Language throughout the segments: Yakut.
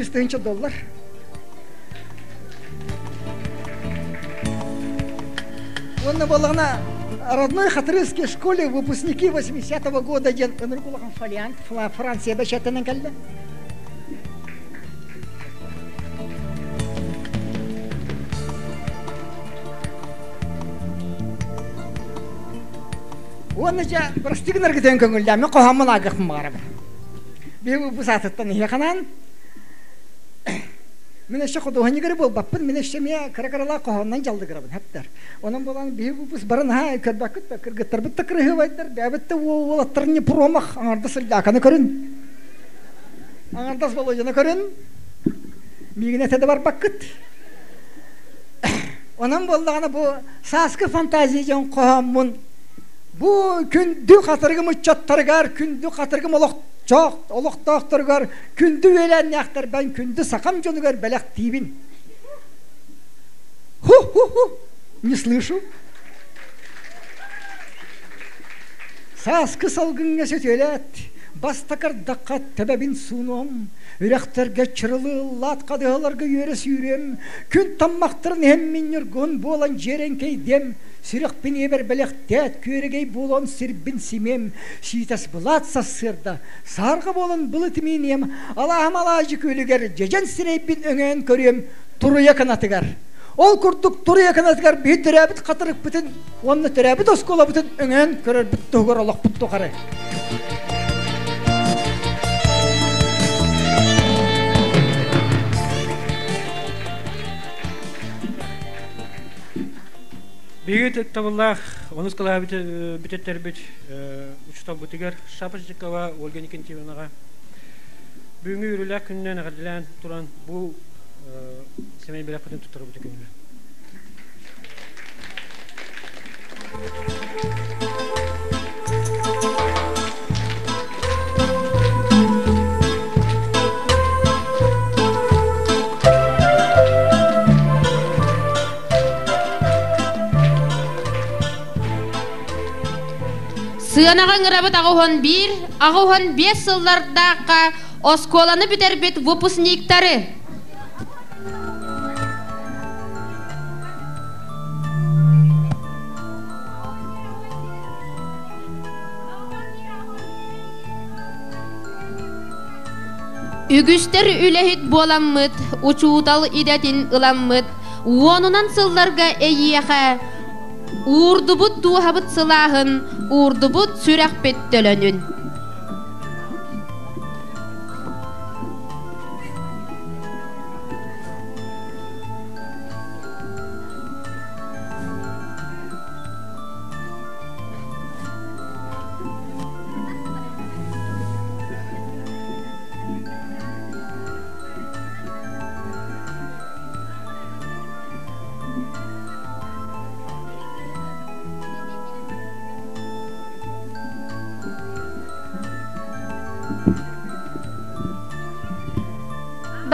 100 доллар. Уонна буоллаҕына родной Хатырыйской школе выпускники 80-го года диэн ынырык улахан фолиант Франция бэчээттэнэн кэллэ. Уонна дьэ бырастыы гынаргытын көҥүллээммин хоһооммун аагыахпын баҕарабын. Биһиги бу саатыттан иһиэхэнэн мин өссө худуоһунньугары буолбаппын, мин өссө эмиэ кыра-кыралаах хоһоонунан дьаллыгырабын хэптэр. Онон буолан биһиги выпуск бары наһаа көрбөккүт да, кыргыттарбыт да кырыһыыбайдар, бэйэбит да уолаттар не промах, аҥардас Ильдаканы көрүн. Аҥардас Володяны көрүн. Миигин этэ да барбаккыт. Онон буоллаҕына бу сааскы фантазия дьон хоһооммун бу күндү хатырыгым ыччаттарыгар, күндү хатырыгым олохтоохторугар, күндү үөлээннээхтэрбэн, күндү сахам дьонугар бэлэхтиибин. Ху-ху-ху, не слышу. Сааскы салгыҥҥа сөтүөлээт, бастакардахха төбөбүн суунуом, үрэхтэргэ чырылыыллаат хадыһаларга үөрэ сүүрүөм, күн таммахтарын иһэн мин ньургун буолан дьиэрэҥкэйдиэм, сүрэхпин ийэбэр бэлэхтээт күөрэгэй буолан сирбин симиэм, сиитэс былаат сарсыарда, саарга буолан былыт мииниэм, алааһым алаадьы күөлүгэр дьэдьэн сирэйбин өҥөйөн көрүөм туруйа кынатыгар. Ол курдук туруйа кынатыгар биһи төрөөбүт хатырыкпытын уонна төрөөбүт оскуолабытын өҥөйөн көрөрбүт туһугар олохпут тухары. Биһиги табыллаах онус кылааһы бүтэрбит учууталбытыгар Шапошникова Ольга Никитиновнаҕа бүгүҥҥү үөрүүлээх күнүнэн эҕэрдэлээн туран бу сэмэй бэлэхпитин туттарабыт көҥүлэ. Сыанаҕа ыҥырабыт 81, 85 сыллардаахха оскуоланы бүтэрбит выпускниктары. Үгүстэр үлэһит буоламмыт, учуутал идэтин ыламмыт, уонунан сылларга эйиэхэ уурдубут дууһабыт сылааһын, уурдубут сүрэхпит төлөнүн.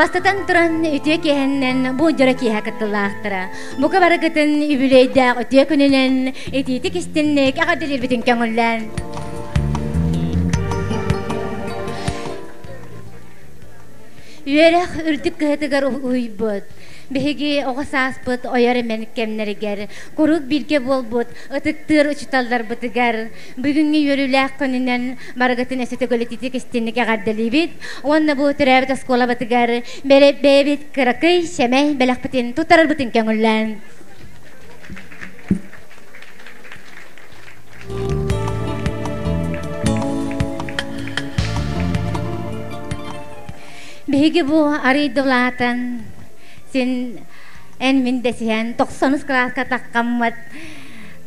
Бастатан туран үтүө киэһэннэн бу дьоро киэһэ кыттылаахтара. Бука барыгытын үбүлүөйдээх үтүө күнүнэн итиитик истинник эҕэрдэлиирбитин көҥүллээн. Үөрэх үрдүк кыһатыгар уһуйбут, биһиги оҕо сааспыт ойор эмэн кэмнэригэр куруук бииргэ буолбут ытыктыыр учууталларбытыгар бүгүҥҥү үөрүүлээх күнүнэн барыгытын өссө төгүл ититик истинник эҕэрдэлиибит уонна бу төрөөбүт оскуолабытыгар бэйэбит кыракый сэмэй бэлэхпитин туттарарбытын көҥүллээн. Биһиги бу арыйда улаатан син эн мин дэсиһэн тохсонус кылааска таххаммыт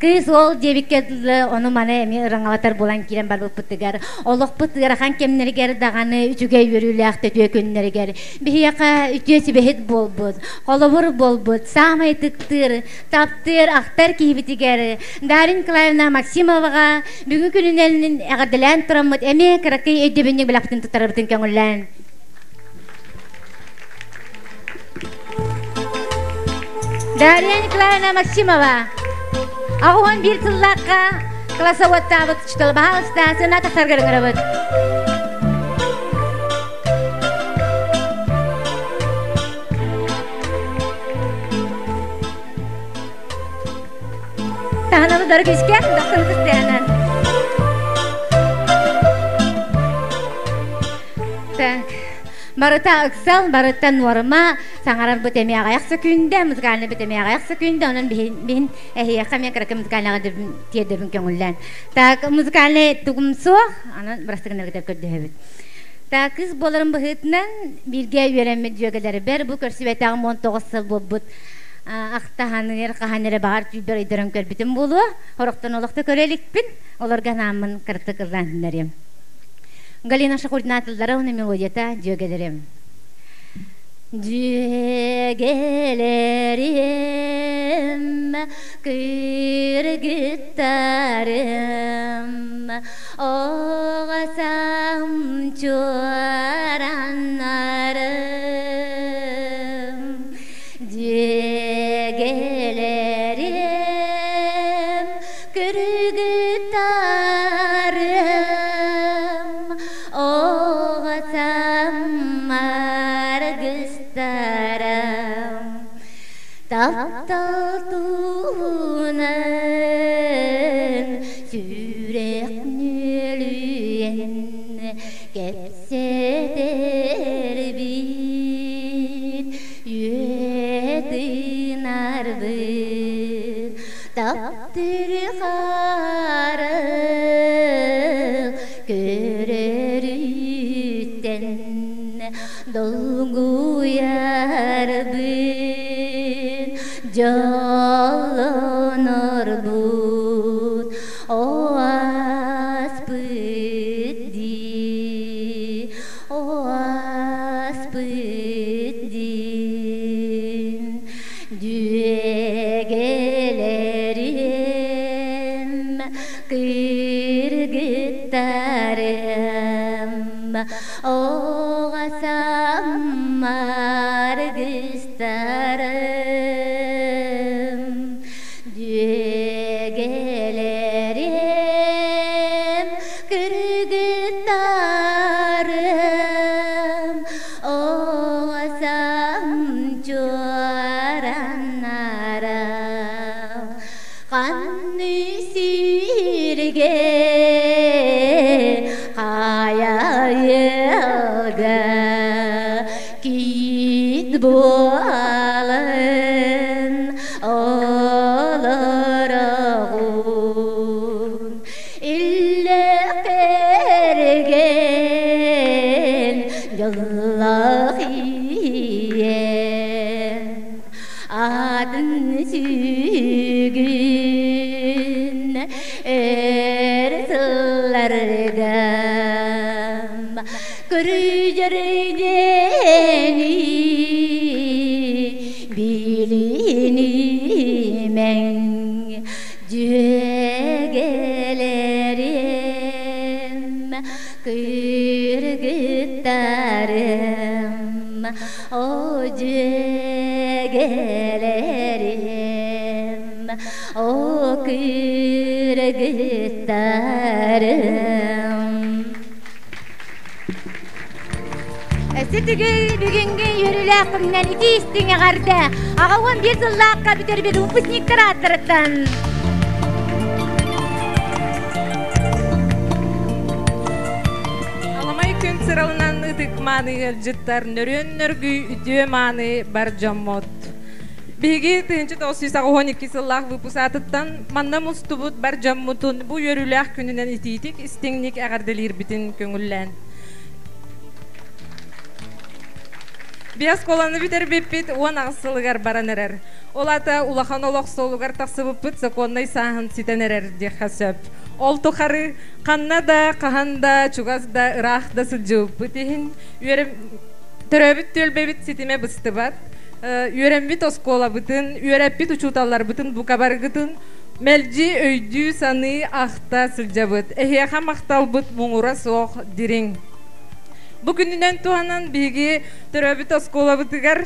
кыыс уол диэбиккэ дылы ону маны эмиэ ырыҥалатар буолан киирэн барбыппытыгар олохпут ыарахан кэмнэригэр даҕаны үчүгэй үөрүүлээх төтүө күннэригэр биһиэхэ үтүө сүбэһит буолбут холобур буолбут саамай ытыктыыр таптыыр ахтар киһибитигэр Дарья Николаевна Максимоваҕа бүгүн күнүнэн эҕэрдэлээн тураммыт эмиэ кыракый өйдөбүнньүк бэлэхпитин туттарарбытын көҥүллээн. Дарья Николаевна Максимова 81 сыллаахха классоводтаабыт учуутал баһаалыста сына тахсаргар ыҥырабыт. Толору күүскэ, дохсун ытыстыанан. Так. Барыта ыксал, барыта нуорма, саҥарар бу эмиэ аҕыйах сөкүүндэ, музыкальный бит эмиэ аҕыйах сөкүүндэ, онон биһин биһин эһиэхэ эмиэ кыракый музыкальныйга тиэрдэбин көҥүллээн. Так, музыкальный тугум суох, анан бырастыгынаргытар көрдөһөбүт. Так, кыыс буоларын быһыытынан бииргэ үөрэммит дьүөгэлэрбэр бу көрсүбэтэҕим 19 сыл буолбут ахтаһаныыр хаһан эрэ баҕар түүлбэр өйдөрөн көрбүтүм буолуо. Сорохтон олох да көрө иликпин, олорго анааммын кыратык ыллаан иһиннэриэм. Галина Шахурдина тыллара уонна мелодията дьүөгэлэрим. Дьүөгэлэрим, кыргыттарым, оҕо саам чуораннарым, Дьүөгэлэрим, кыргыттарым, оҕотам аргыстарым, таптал туһунан сүрэх нүөлүйэн кэпсэтэрбит үөтынарбыт таптыр хара көрөрүттэн долгуйарбыт дьоллонорбут о ааспыт дии о ааспыт диин дьүөгэлэрим кыргыттарым оҕо аргыстарым Дьүөгэлэрим, кыргыттарым, оҕосам чуораннарым, ханны сиргэ хайа ыалга кийиит буолан олороҕун иллээх кэргэн дьоллоох ийэн атын сүгүн өр сылларга Көрүдьөрүдьэни билинимэҥ дьүөгэлэрим, кыргыттарым, о дьүөгэлэрим, о кыргыттарым. Өссө бүгүҥҥү үөрүүлээх күнүнэн итии истиҥ эҕэрдэ! Аҕа 11 сыллаахха бүтэрбит выпускниктар ааттарыттан! Аламай күн сыралынан ытык мааны ыалдьыттар, нөрүөн нөргүй үтүө мааны бар дьоммут. Биһиги 1982 сыллаах выпуск аатыттан манна мустубут бар дьоммутун бу үөрүүлээх күнүнэн итиитик истиҥник эҕэрдэлиирбитин көҥүллээн. Биэс оскуоланы бүтэрбиппит 18 сылыгар баран эрэр. Ол аата улахан олох суолугар тахсыбыппыт сокуоннай сааһын ситэн эрэр диэххэ сөп. Ол тухары ханна да, хаһан да, чугас да, ыраах да сылдьыбыппыт иһин төрөөбүт түөлбэбит ситимэ быстыбат. Үөрэммит оскуолабытын, үөрэппит учууталларбытын бука барыгытын мэлдьи өйдүү-саныы, ахта сылдьабыт. Эһиэхэ махталбыт муҥура суох дириҥ. Бу күнүнэн туһанан биһиги төрөөбүт оскуолабытыгар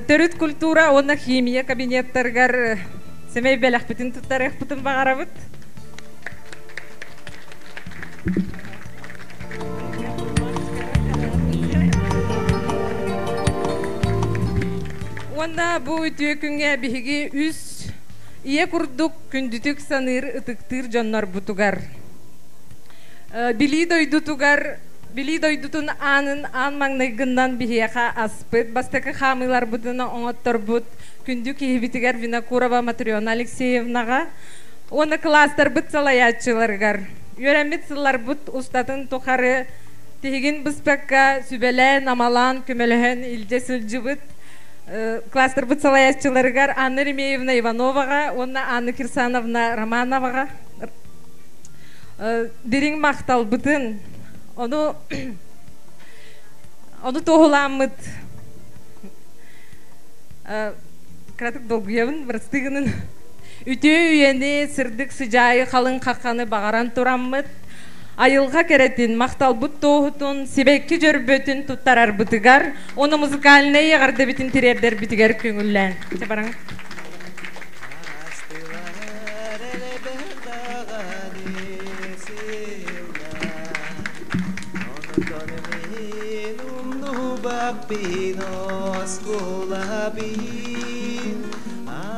төрүт культура уонна химия кабинеттарыгар сэмэй бэлэхпитин туттарыахпытын баҕарабыт. Уонна бу үтүө күҥҥэ биһиги үс Ийэ курдук күндүтүк саныыр ытыктыыр дьоннорбутугар. Билии дойдутугар Билии дойдутун аанын аан маҥнайгыннан биһиэхэ аспыт, бастакы хаамыыларбытын оҥотторбут күндү киһибитигэр Винокурова Матрена Алексеевнаҕа уонна кылаастарбыт салайааччыларыгар үөрэммит сылларбыт устатын тухары тиһигин быспакка сүбэлээн-амалаан көмөлөһөн илдьэ сылдьыбыт кластербыт салайааччыларыгар Анна Еремеевна Ивановаҕа уонна Анна Кирсановна Романоваҕа дириҥ махталбытын ону ону туоһулааммыт кыратык долгуйабын бырастыы үтүө үйэни сырдык сыдьаайы халыҥ хахханы баҕаран тураммыт айылҕа кэрэтин махталбыт туоһутун сибэкки дьөрбөтүн туттарарбытыгар уонна музыкальнай эҕэрдэбитин тириэрдэрбитигэр көҥүллээн бараҥ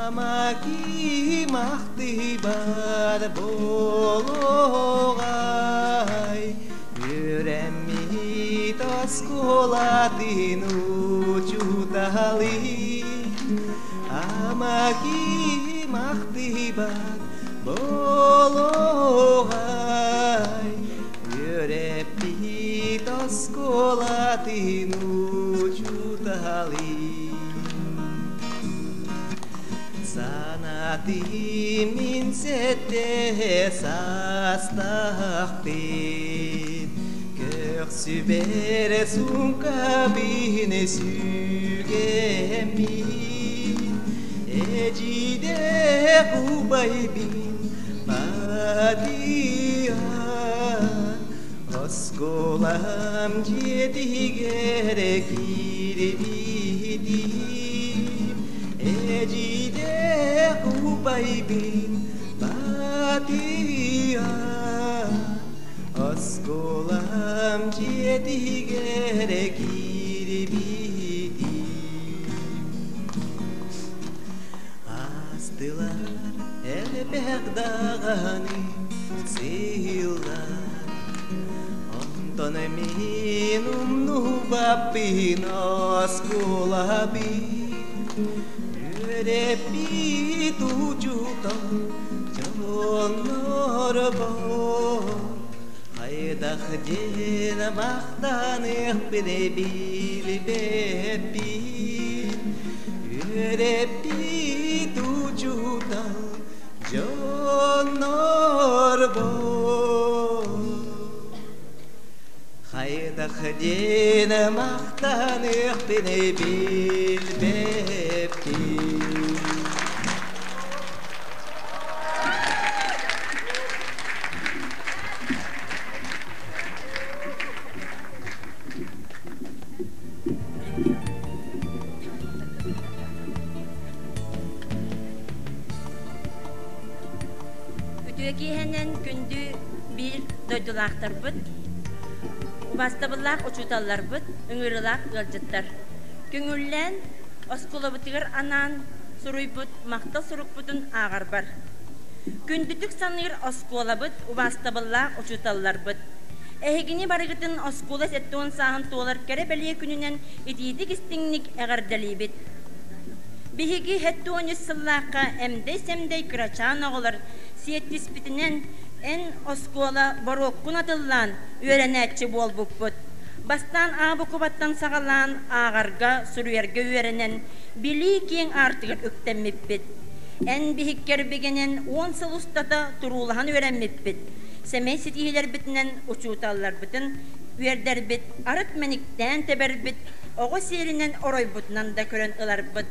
Амаки махтыбар буолуоҕай Үөрэммит оскуолатын учууталын Амаки махтыбат буолуоҕай Үөрэппит оскуолатын учууталын Санатым мин сэтте саастаахпын Көхсүбэр суумкабын сүгэммин Эдьиийдээх убайбын батыйан Оскуолам дьиэтигэр киирбитим Эдьиийдээх убайбын батыйан Оскуолам дьиэтигэр киирбитим Астылар элбэх даҕаны сыыллар Онтон мин умнубаппын оскуолабын Үөрэппит учуутал дьоннорбор Хайдах диэн махтаныахпын билбэппин Үөрэппит учуутал дьоннорбор Хайдах диэн махтаныахпын билбэппин Үтүө киэһэнэн күндү биир дойдулаахтарбыт, убаастабыллаах учууталларбыт, ыҥырыылаах ыалдьыттар. Көҥүллээн оскуолабытыгар анаан суруйбут махтал сурукпутун ааҕарбар. Күндүтүк саныыр оскуолабыт, убаастабыллаах учууталларбыт. Эһигини барыгытын оскуола сэттэ сааһын туолар кэрэ-бэлиэ күнүнэн итиитик-истиҥник эҕэрдэлиибит. Биһиги 73 сыллаахха эмдэй-сэмдэй кырачаан оҕолор сиэттиспитинэн эн оскуола боруоккун атыллаан үөрэнээччи буолбуппут. Бастаан А букубаттан саҕалаан ааҕарга, суруйарга үөрэнэн, билии киэҥ аартыгар үктэммиппит. Эн биһиккэр бигэнэн 10 сыл устата туруулаһан үөрэммиппит. Сэмэй ситиһиилэрбитинэн учууталларбытын үөрдэрбит, арыт мэниктээн тэбэрбит, оҕо сиэринэн оройбутунан да көрөн ыларбыт.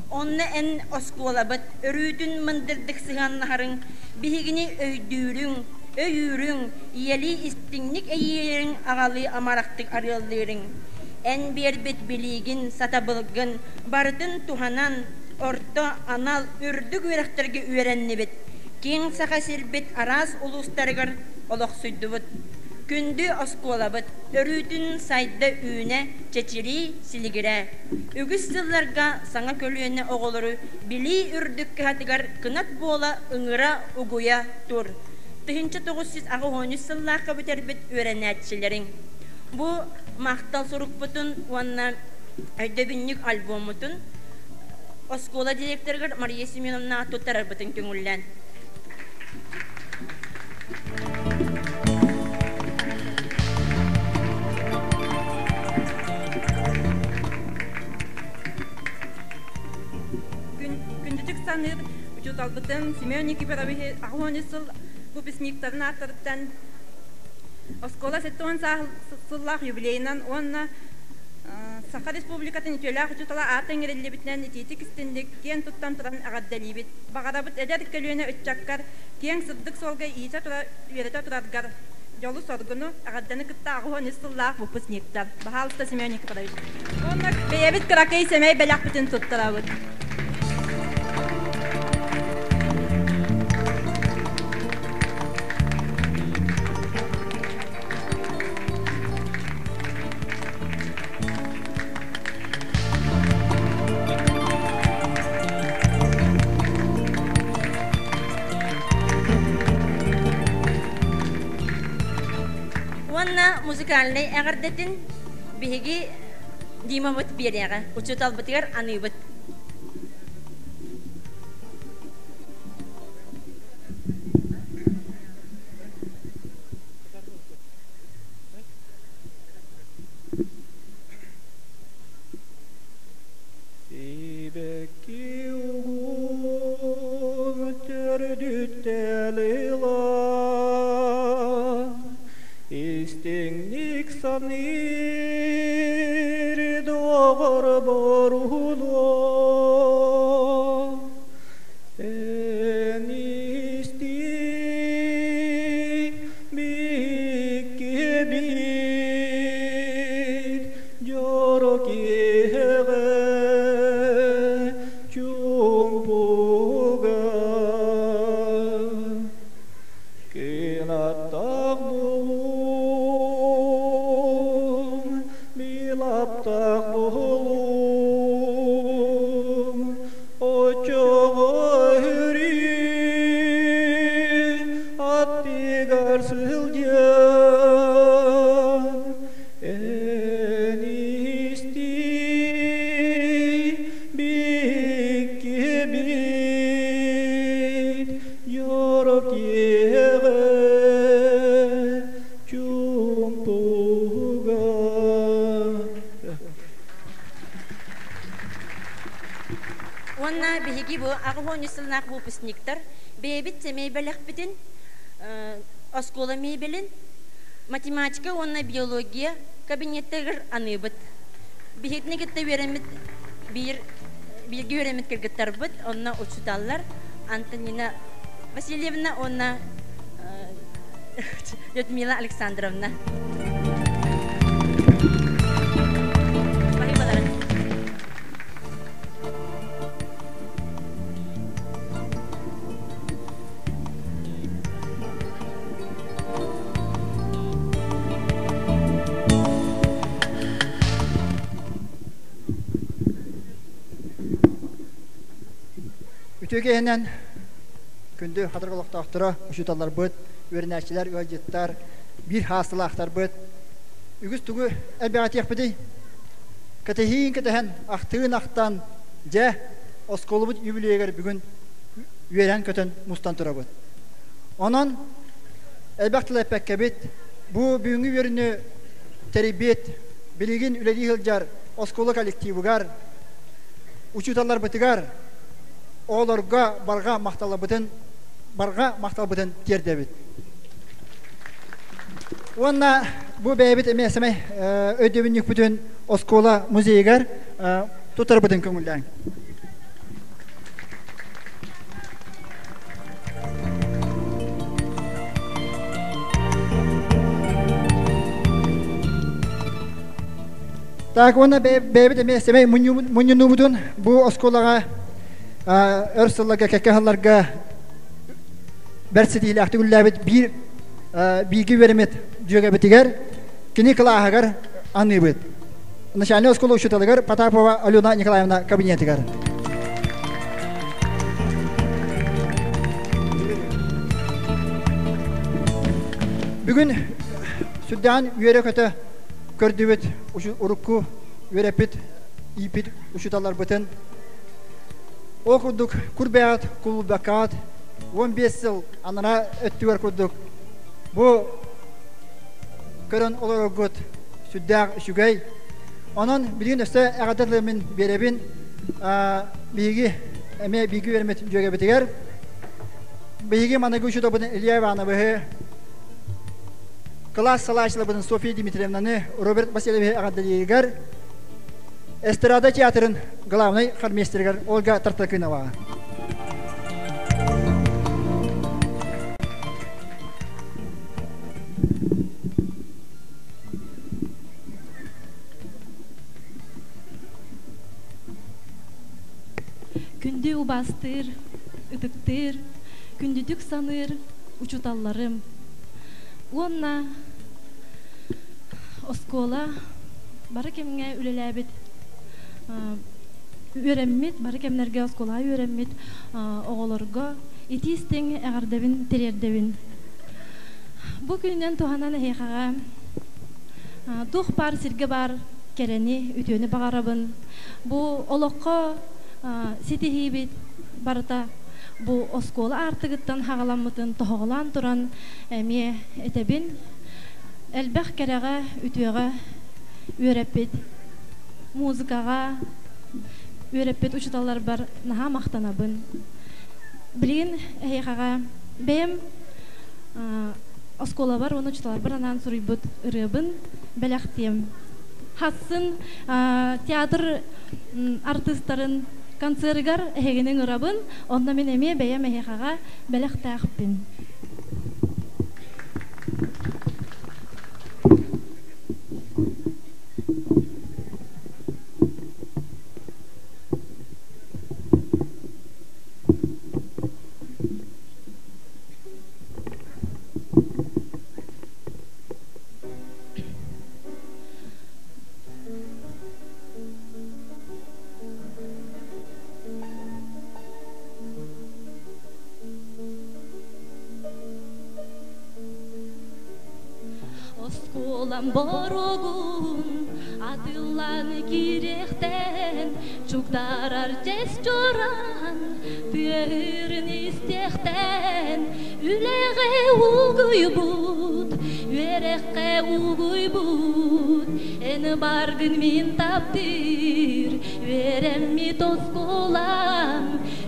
Онно эн оскуолабыт өрүүтүн мындырдык сыһыаннаһарыҥ, биһигини өйдүүрүҥ, өйүүрүҥ, ийэлии истиҥник эйиириҥ, аҕалыы амарахтык арыаллыырыҥ. Эн биэрбит билиигин, сатабылгын барытын туһанан, орто, анал, үрдүк үөрэхтэргэ үөрэннибит, киэҥ Саха сирбит араас улуустарыгар олохсуйдубут. Күндү оскуолабыт өрүүтүн сайда үүнэ, чэчирии, силигирээ. Үгүс сылларга саҥа көлүөнэ оҕолору билии үрдүк кыһатыгар кынат буола ыҥыра, угуйа тур. 1983 сыллаахха бүтэрбит үөрэнээччилэриҥ. Бу махтал сурукпутун уонна өйдөбүнньүк альбоммутун оскуола директорыгар Мария Семеновнаҕа туттарарбытын көҥүллээн. Күндүтүк саныыр учууталбытын Семен Никифорович 83 сыл выпускниктарын ааттарыттан оскуола 70 сыллаах юбилейынан уонна Саха Республикатын үтүөлээх учуутала аата иҥэриллибитинэн итиитик истинник киэн туттан туран эҕэрдэлиибит. Баҕарабыт эдэр көлүөнэ ыччаккар киэҥ сырдык суолга иитэ тура үөрэтэ тураргар дьолу-соргуну, эҕэрдэни кытта 83 сыллаах выпускниктар. Баһаалыста Семен Никифорович. Уонна бэйэбит кыракый сэмэй бэлэхпитин туттарабыт. Уонна музыкальнай эҕэрдэтин биһиги Димабыт биэриэҕэ, учууталбытыгар аныыбыт. Сибэкки угун төрдүттэн ылан, истиҥник саныыр доҕор боруһунуо. Эн истиҥ биккибит дьоро киэһэҕэ чуумпуга кынаттаах булуум билаптаах булуум оччоҕо өрүү аттыгар сылдьан эн истиий биккибит дьоро киэһэҕэ чуумпуга. Уонна биһиги бу 83 сыллаах выпускниктар бэйэбит сэмэй бэлэхпитин оскуола мебелин математика уонна биология кабинеттарыгар аныыбыт. Биһигини кытта үөрэммит биир бииргэ үөрэммит кыргыттарбыт, онно учууталлар Антонина Васильевна уонна Людмила Александровна. Үтүө киһинэн күндү хатырык олохтоохторо, учууталларбыт, үөрэнээччилэр, ыалдьыттар, биир хаастылаахтарбыт үгүс тугу элбэҕэтиэхпитий? Кэтэһиин кэтэһэн, ахтыын ахтан, дьэ, оскуолабыт юбилейыгар бүгүн үөрэн-көтөн мустан турабыт. Онон элбэх тыл эппэккэбит, бу бүгүҥҥү үөрүүнү тэрийбит, билигин үлэлии сылдьар оскуола коллективыгар, учууталларбытыгар, оҕолорго барҕа махталбытын барҕа махталбытын тиэрдэбит. Уонна бу бэйэбит эмиэ сэмэй өйдөбүнньүкпүтүн оскуола музейыгар тутарбытын көҥүллээҥ. Так уонна бэйэбит эмиэ сэмэй мунньунуубутун бу оскуолаҕа өр сылларга кэккэ сылларга бэрт ситиһиилээхтик үлэлээбит биир бииргэ үөрэммит Дьүөгэбитигэр кини кылааһыгар аныыбыт. Начальнай оскуола учууталыгар Потапова Алена Николаевна кабинетыгар. Бүгүн сүрдээн үөрэ-көтө көрдүбүт урукку үөрэппит, ииппит учууталларбытын. Ол курдук курбэҕит, кулбакаат 15 сыл анараа өттүгэр курдук бу көрөн олороргут сүрдээх үчүгэй. Онон билигин өссө эҕэрдэ тылыммын биэрэбин биһиги эмиэ бииргэ үөрэммит дьүөгэбитигэр. Биһиги маныгы учууталбытын Илья Ивановиһы, кылаас салааччыларбытын Софья Дмитриевнаны, Роберт Васильевиһы эҕэрдэлииригэр Эстрада театрын главнай хормейстеригэр Ольга Тартакынова. Күндү убаастыыр, ытыктыыр, күндүтүк саныыр учууталларым уонна оскуола бары кэмҥэ үлэлээбит үөрэммит, бары кэмнэргэ оскуолаҕа үөрэммит оҕолорго итии-истиҥ эҕэрдэбин тириэрдэбин. Бу күнүнэн туһанан эһиэхэҕэ туох баар сиргэ баар кэрэни, үтүөнү баҕарабын. Бу олоххо ситиһиибит барыта бу оскуола аартыгыттан хаҕаламмытын тоһоҕолоон туран эмиэ этэбин. Элбэх кэрэҕэ, үтүөҕэ үөрэппит музыкаҕа үөрэппит учууталларбар наһаа махтанабын. Билигин эһиэхэҕэ бэйэм оскуолабар уонна учууталларбар анаан суруйбут ырыабын бэлэхтиэм. Хассын театр артыыстарын концерыгар эһигини ыҥырабын, онно мин эмиэ бэйэм эһиэхэҕэ бэлэхтээхпин. Оскуолам боругун атыллан киириэхтэн чугдарар чэс чоран тыаһырын истиэхтэн үлэҕэ угуйбут үөрэххэ угуйбут эн баргын мин таптыыр үөрэммит оскуолам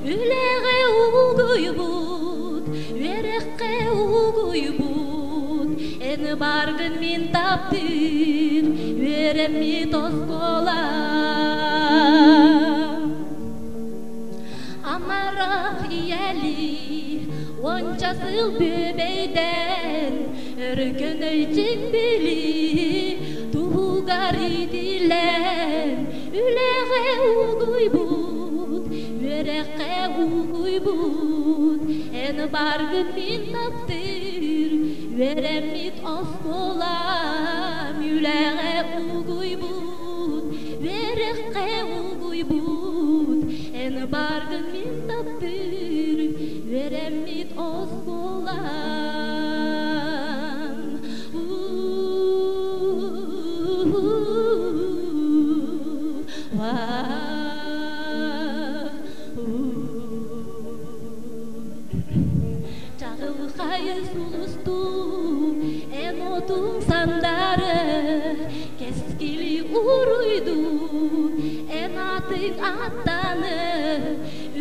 үлэҕэ угуйбут үөрэххэ угуйбут эн баргын мин таптыыр үөрэммит оскуолам Амарах ийэли уонча сыл бүөбэйдэн өркөн өйдьиҥ били туһугар итилэн үлэҕэ угуйбут үөрэххэ угуйбут эн баргын мин таптыыр үөрэммит оскуолам үлэҕэ угуйбут үөрэххэ угуйбут эн баргын мин таптыыр үөрэммит оскуолам Чаҕылхай сулустуу эн отуҥ сандары кэскили уруйдуу эн атыҥ аттаны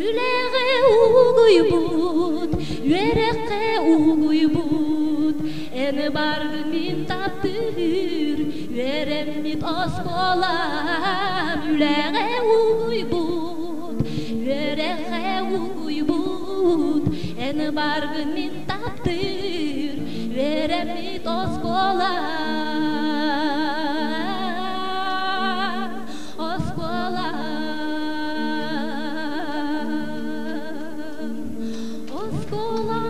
үлэҕэ угуйбут үөрэххэ угуйбут эн баргын мин таптыыр үөрэммит оскуолам үлэҕэ угуйбут үөрэххэ угуйбут эн баргын мин таптыыр үөрэммит оскуолам оскуолам оскуолам.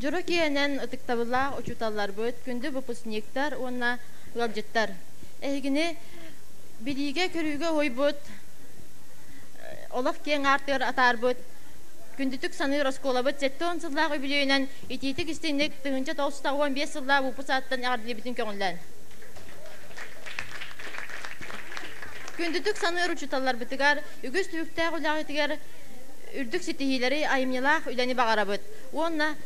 Дьоро киэһэнэн ытыктабыллаах учууталларбыт, күндү выпускниктар уонна ыалдьыттар! Эһигини билиигэ-көрүүгэ уһуйбут, олох киэҥ аартыгар атаарбыт, күндүтүк саныыр оскуолабыт 70 сыллаах үбүлүөйүнэн итиитик-истиҥник 1995 сыллаах выпуск ааттан эҕэрдэлиибитин көҥүллээн. Күндүтүк саныыр учууталларбытыгар үгүс түбүктээх үлэҕитигэр үрдүк ситиһиилэри, айымньылаах үлэни баҕарабыт уонна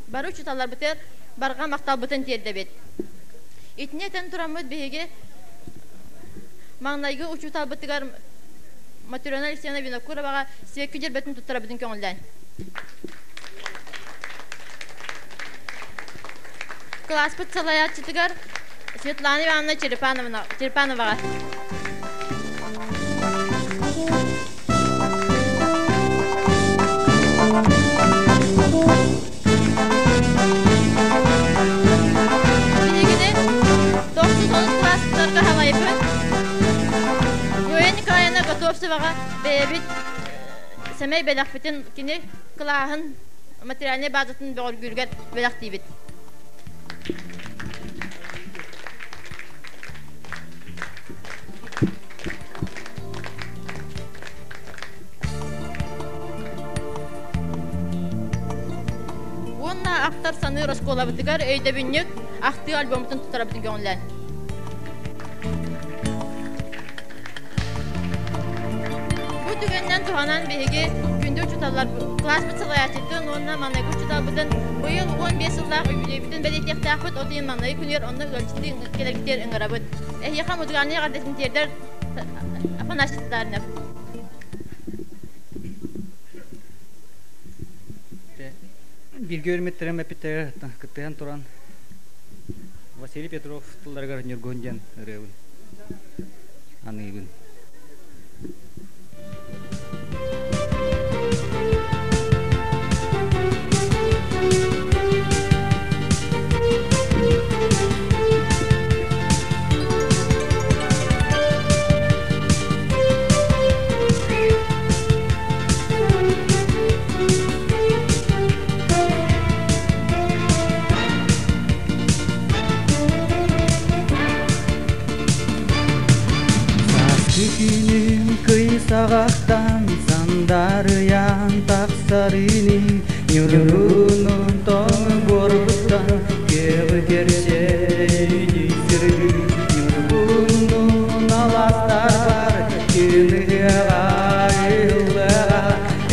бары учууталларбытыгар барҕа махталбытын тиэрдэбит. Итини этэн тураммыт биһиги маҥнайгы учууталбытыгар Матрена Алексеевна Винокуроваҕа сиэкки дьөрбөтүн туттарабытын көҥүллээн. Кылааспыт салайааччытыгар Светлана Ивановна Черепановаҕа. Биһигини тохсус онус кылаастарга халайбыт Зоя Николаевна Готовцеваҕа бэйэбит сэмэй бэлэхпитин кини кылааһын материальнай базатын бөҕөргүүрүгэр бэлэхтиибит. Уонна ахтар саныыр оскуолабытыгар өйдөбүнньүк ахтыы альбоммутун туттарабытын көҥүллээн. Бу түгэнинэн туһанан биһиги күндү учууталлар кылааспыт салайааччытын уонна маҥнайгы учууталбытын быйыл 15 сыллаах үбүлүөйбүтүн бэлиэтиэхтээхпит, от ыйын маҥнайгы күнүгэр онно ыалдьыттыы кэлэргитигэр ыҥырабыт. Эһиэхэ музыкальнай эҕэрдэтин тиэрдэр Афанасий Татаринов. Бииргэ үөрэммиттэрим эппиттэригэр кыттыһан туран Василий Петров тылларыгар Ньургун диэн ырыабын аныыбын. Сааскы күнүм кый саҕахтан сандарыйан тахсар ини ньургунун тоҥ буорбуттан күөҕү керсейди сырдыы ньургунун аластарбар күн ыһыаҕа ыһыллыаҕа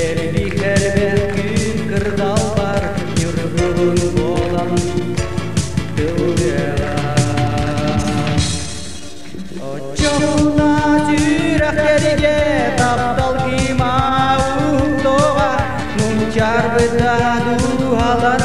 элбих элбэх күн кырдалбар ньургун буолан тыллыаҕа Оччоҕуна сүрэхтэргэ таптал кыыма уһуктуоҕа, мунчаарбыта дууһаларбыт.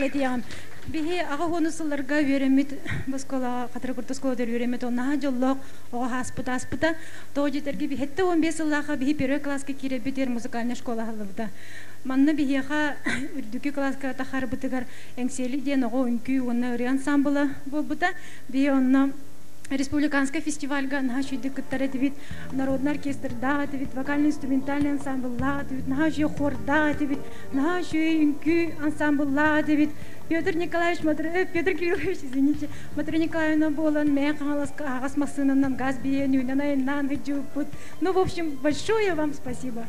этиэҕим. Биһи аҕа уону сылларга үөрэммит оскуолаҕа Хатырык орто оскуолатыгар үөрэммит наһаа дьоллоох оҕо ааспыт ааспыта. Тоҕо диэтэрги биһэтте 15 сыллаахха биһи первый класска киирэрбитигэр музыкальная школа аһыллыбыта. Манна биһиэхэ үрдүкү класска тахарбытыгар Эҥсиэли диэн оҕо үҥкүү уонна ырыа ансамбла буолбута. Биһи онно республиканскай фестивальга наһаа үчүгэйдик кыттар этибит, народный оркестрдаах этибит, вокально-инструментальный ансамбллаах этибит, наһаа үчүгэй хордаах этибит, наһаа үчүгэй үҥкүү ансамбллаах этибит. Петр Николаевич, Петр Кириллович, извините, Матрена Николаевна буолан Мэйэ Хаҥаласка аһаҕас массыынанан газ биһиэн үүнэн айаннаан сылдьыбыппыт. Ну, в общем, большое вам спасибо.